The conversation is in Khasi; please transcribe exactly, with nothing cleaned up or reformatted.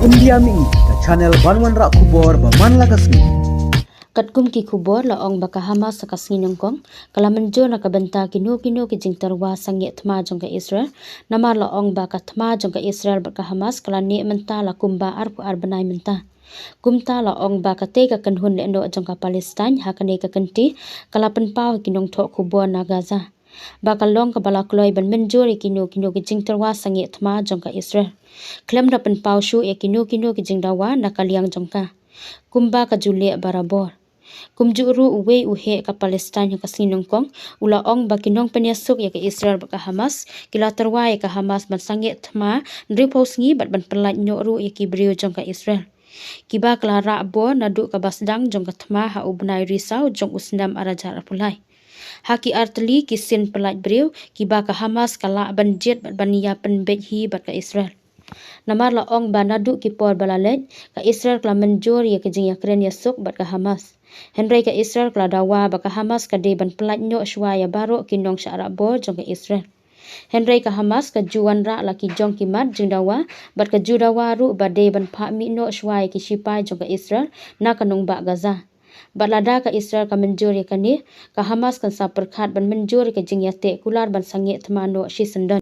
India Mihi, ka channel ban wanrah khubor ba man la ka sngi. Katkum ki khubor la ong ba ka Hamas ha ka sngi nyngkong ka la mynjur na ka bynta kino kino ki jingtyrwa sangeh thma jong ka Israel. Namar la ong ba ka thma jong ka Israel bad ka Hamas ka la neh mynta la kumba arphew ar bnai mynta. Kumta la ong ba katei ka kynhun lehnoh jong ka Palestine ha kane ka kynti ka la pynpaw ha ki nongthoh khubor na Gaza ba ka long kaba la kloi ban mynjur ïa kino kino ki jingtyrwa sangeh thma jong ka Israel, khlem da pynpaw shuh ïa kino kino ki jingdawa na ka liang jong ka, kumba ka ju leh barabor. Kumjuh ruh, uwei u heh ka Palestine ha ka sngi nyngkong u la ong ba ki nongpynïasuk ïa ka Israel bad ka Hamas ki la tyrwa ïa ka Hamas ban sangeh thma hynriewphew sngi bad ban pyllait noh ruh ïa ki briew jong ka Israel, kiba ka la rah bor naduh kaba sdang jong ka thma ha u bnai Risaw jong u snem ar hajar arphew lai. Ha ki artylli ki sien pyllait briew kiba ka Hamas ka lah ban jied bad ban ïa pynbeit hi bad ka Israel. Namar la ong ba naduh ki por ba la leit, ka Israel ka la mynjur ïa ka jingïakren ïasuk bad ka Hamas. Hynrei ka Israel ka la dawa ba ka Hamas ka dei ban pyllait noh shuwa ïa baroh ki nongshah rah bor jong ka Israel. Hynrei ka Hamas ka ju wanrah la ki jong ki mat jingdawa bad ka ju dawa ruh ba dei ban phah mih noh shuwa ïa ki shipai jong ka Israel na ka nongbah Gaza. Bad lada ka Israel ka mynjur ïa kane, ka Hamas kan sa pyrkhat ban mynjur ïa ka jingïateh kular ban sangeh thma noh shisyndon.